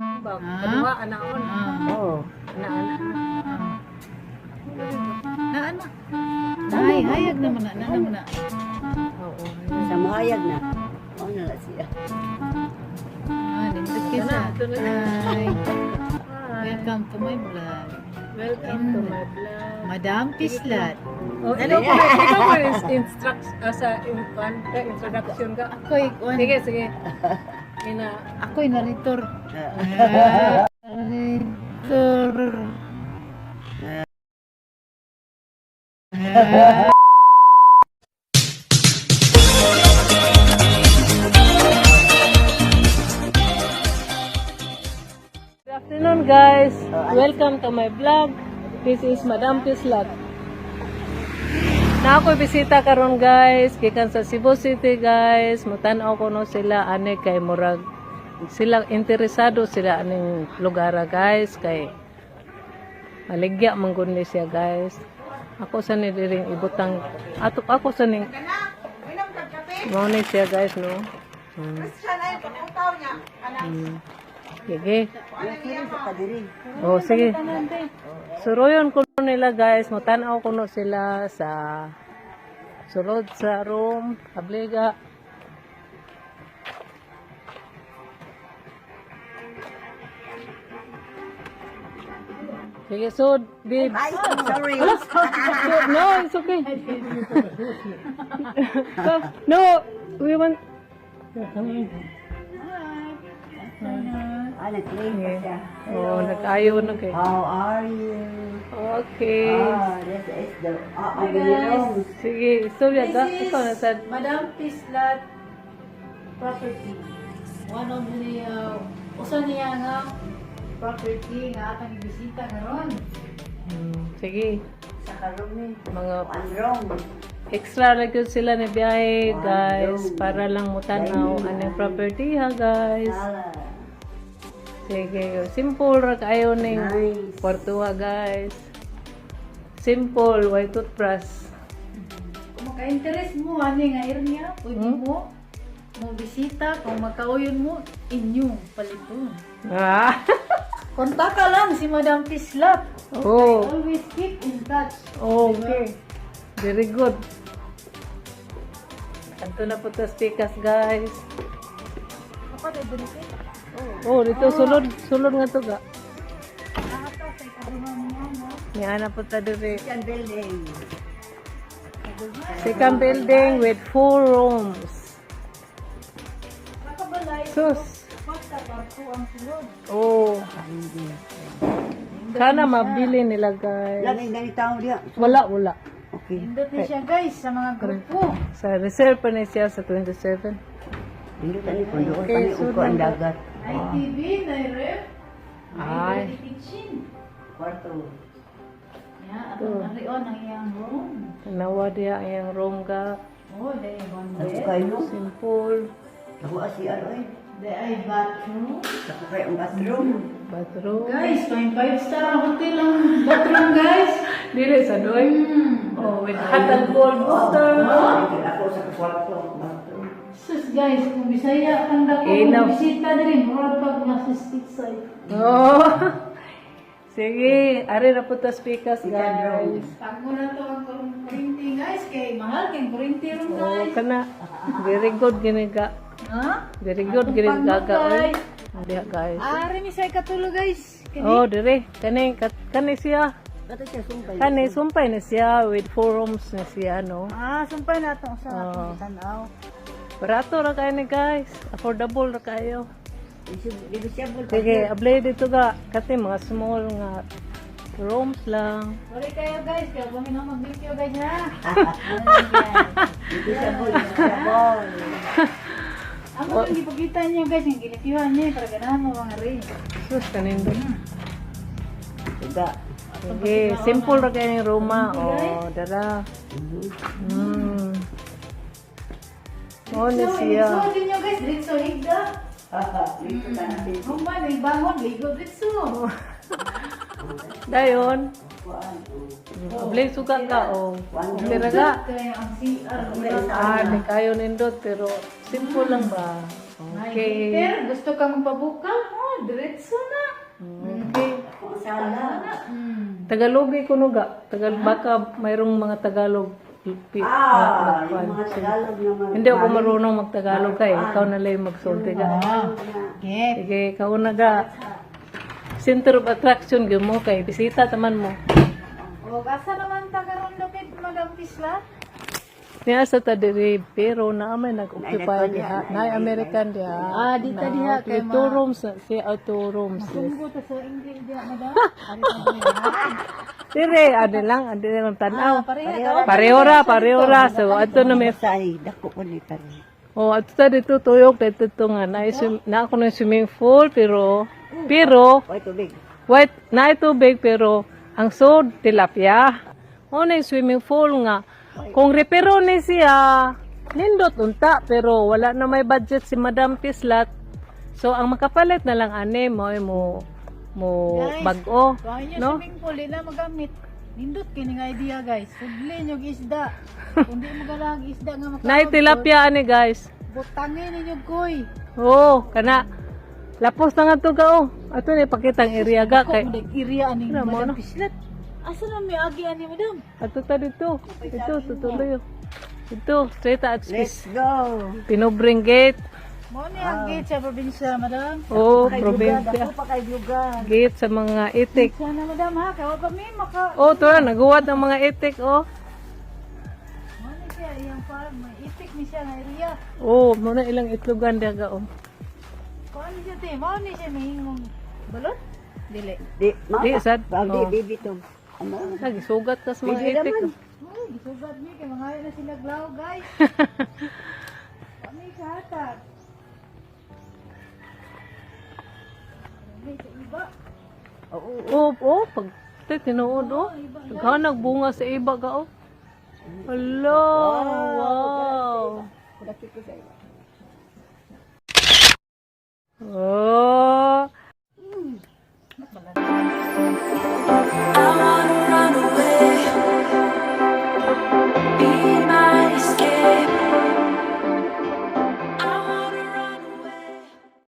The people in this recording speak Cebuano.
Ba, kaduha anaon. Oo. Ana ana. Na ano? Ay, hayag naman na, na naman na. Oo. Sa mahayag na. Mao na lang siya. Ah, nindot kay sa. Ito na. Hi. Hi. Welcome to my vlog. Welcome to my vlog. Madam Pislat. Oh, ikaw ko instruct sa introduction ka. Ako'y kuan. Sige, sige. Ina Ako'y narrator. Narrator. Good afternoon, guys. Welcome to my vlog. This is Madam Pislat. Na ako bisita karon, guys, gikan sa Cebu City, guys. Mutan-aw ko no sila ani kay murag sila interesado sila aning lugar, guys, kay maligya man gud ni siya, guys. Ako sa ni diring ibutang ato ako sa ning mao ni siya, guys, no. Sige. Sa kadiri. Oh, sige. Suruyon ko nila, guys, mutanaw ko no sila sa sulod sa room, abliga. Sige, so, babes. Ay, sorry. So, no, it's okay. So, no, we want. Ah, nag-claim pa siya. Oh, nag-ayaw na kay. How are you? Okay. Ah, this is the room. Sige, istorya ka. This is Ikaw na sad. Madam Pislat Property. One of the usa niya nga property nga atang ibisita karon. Sige. Sa karoom ni. Mga One room. extra lang yun sila na biyahe, guys. Para lang mutanaw anong property ha, guys. Ah, Sige, simple ra kayo ning nice. kwarto ha, guys. Simple, white toothbrush. Kung maka-interest mo ani nga area, pwede mo mo bisita kung makauyon mo inyong paliton. Ah. Kontaka lang si Madam Pislat. Oh, Always keep in touch. okay. Very good. Anto na po ta stickers, guys. Oh, dito sulod, sulod nga to ga. Niya na po ta diri. Second building. Second building with four rooms. Nakabalay, Sus. pagka kwarto ang sulod. Oh. Sana mabili nila, guys. Lagi gani tao diya. Wala, wala. Okay. Indot ni siya, guys, sa mga grupo. Sa reserve pa ni siya sa 27. Dito tani kondo Okay, tani so uko ang dagat. Ay TV, na ref, Ay. ay kitchen. Kwarto. Ya, atong arion ang iyang room. Tanawa diya ang iyang room ga. Oh, dahil one Ako bed. kayo. Simple. Ako CR oy. Dahil ay bathroom. Ako kayo ang bathroom. Bathroom. Guys, 0.5 star ang hotel ang bathroom, guys. Dili sa doy. Oh, with hot and cold water. Ako sa kwarto bathroom. Sus guys, kung Bisaya kang dako, Enough. kung bisita diri, murag pag nasa stateside. Oh. Sige, ari ra po ta speakers, guys. Tago na to ang kurinti, guys, kay mahal kay kurinti ron, Oh, guys. kana. Very good gini ga. Ha? Very good gini Atong gaga oy. pagmukay. Diha, guys. Ari mi say katulo, guys. Kini. Oh, dire. Kani kani siya. Kato siya sumpay. Kani sumpay na siya with four rooms na siya, no. Ah, sumpay na atong sa Oh. atong tanaw. Barato ra kayo ni, guys. Affordable ra kayo. Negotiable pa. Sige, ablay dito ga kasi mga small nga rooms lang. Sorry kayo, guys, kaya kami na mag-video, guys, ha. Negotiable, negotiable. Amo itong gipakita niya, guys, yung gilipyuhan niya para ganahan mo mga rin. Sus kanindo. Suga. Sige, simple ra kayo yung room ah. Oh, dara. Oh, ni siya. So, din niyo, guys, diretso higda. Dito tayo. Human, may bangon, ligo diretso. Dayon. Kuan. Ablay suka ka oh. Dira ga. Kaya ang CR. Ah, di kayo nindot pero simple lang ba? Okay. Peter, gusto ka magpabukal? Oh, diretso. Tagalogi ko no ga. Tagal baka mayroong mga Tagalog. Ah, yung mga Tagalog naman. Hindi ako marunong magtagalog kay. Ikaw na lang yung magsulti ga. Ah. Okay. Sige, ikaw na ga. Center of attraction gyud mo kay bisita taman mo. O asa naman ta karon lupit, Madam Tisla? Niya sa ta diri pero naa may nag-occupy diha. Naay American diha. Ah, dito diha kay Two rooms na siya, ah, two rooms. Yes. Sunggo ta sa English diha, Madam. Dire, ade lang, ade lang tan-aw. Ah, pareha ka. Pareho ra, pareho ra. So adto na may Sa ay, dako ko ni pare. Oh, ato ta dito tuyok dito to nga na, na ako ng swimming pool pero pero Oy, tubig. white na tubig pero ang sod tilapia. O na yung swimming pool nga kung repero ni siya nindot unta pero wala na may budget si Madam Pislat. So ang makapalit na lang ani mo ay mo mo Guys, bag-o, Kung inyo no? swimming pool, di na magamit. Nindot kini nga idea, guys. Sudli nyo og isda. Kung di mo ganahang isda nga makaabot, Nay tilapia ani, guys. butangin ninyo koy. Oh, kana lapos na nga to ga oh. Ato ni pakitang area ga Ako kay mo area ani Ano mo, Madam no? Pislat. Asa na may agi ani, Madam? Ato ta dito. Ito, tutuloy. Oh. Ito, straight at Let's go. Pinubring gate. Mo ni ang gate sa probinsya, Madam. Oh, probinsya. Dako pa kay lugar. Gate sa mga itik. Sana, Madam, ha, kay wa pa mi maka Oh, ito na, naguwat ng mga itik, oh. Mo ni siya iyang farm, may itik ni siya nga area. Oh, muna ilang itlogan diha oh. Kuan ni siya te, mao ni siya mahimong balot. Dili. Di, mama. Di, sad. Di, Oh. baby to. Ano? Nagisugat ka sa mga Baby itik. naman. Oh. Ay, gisugat mi kay mga na sila glaw, guys. Kami kahatag. May sa iba. Oo. Oh, pag te, tinuod, oh. Naghanag bunga sa iba ga, oh. Hello, wow. Kulaki ko sa iba. Oh.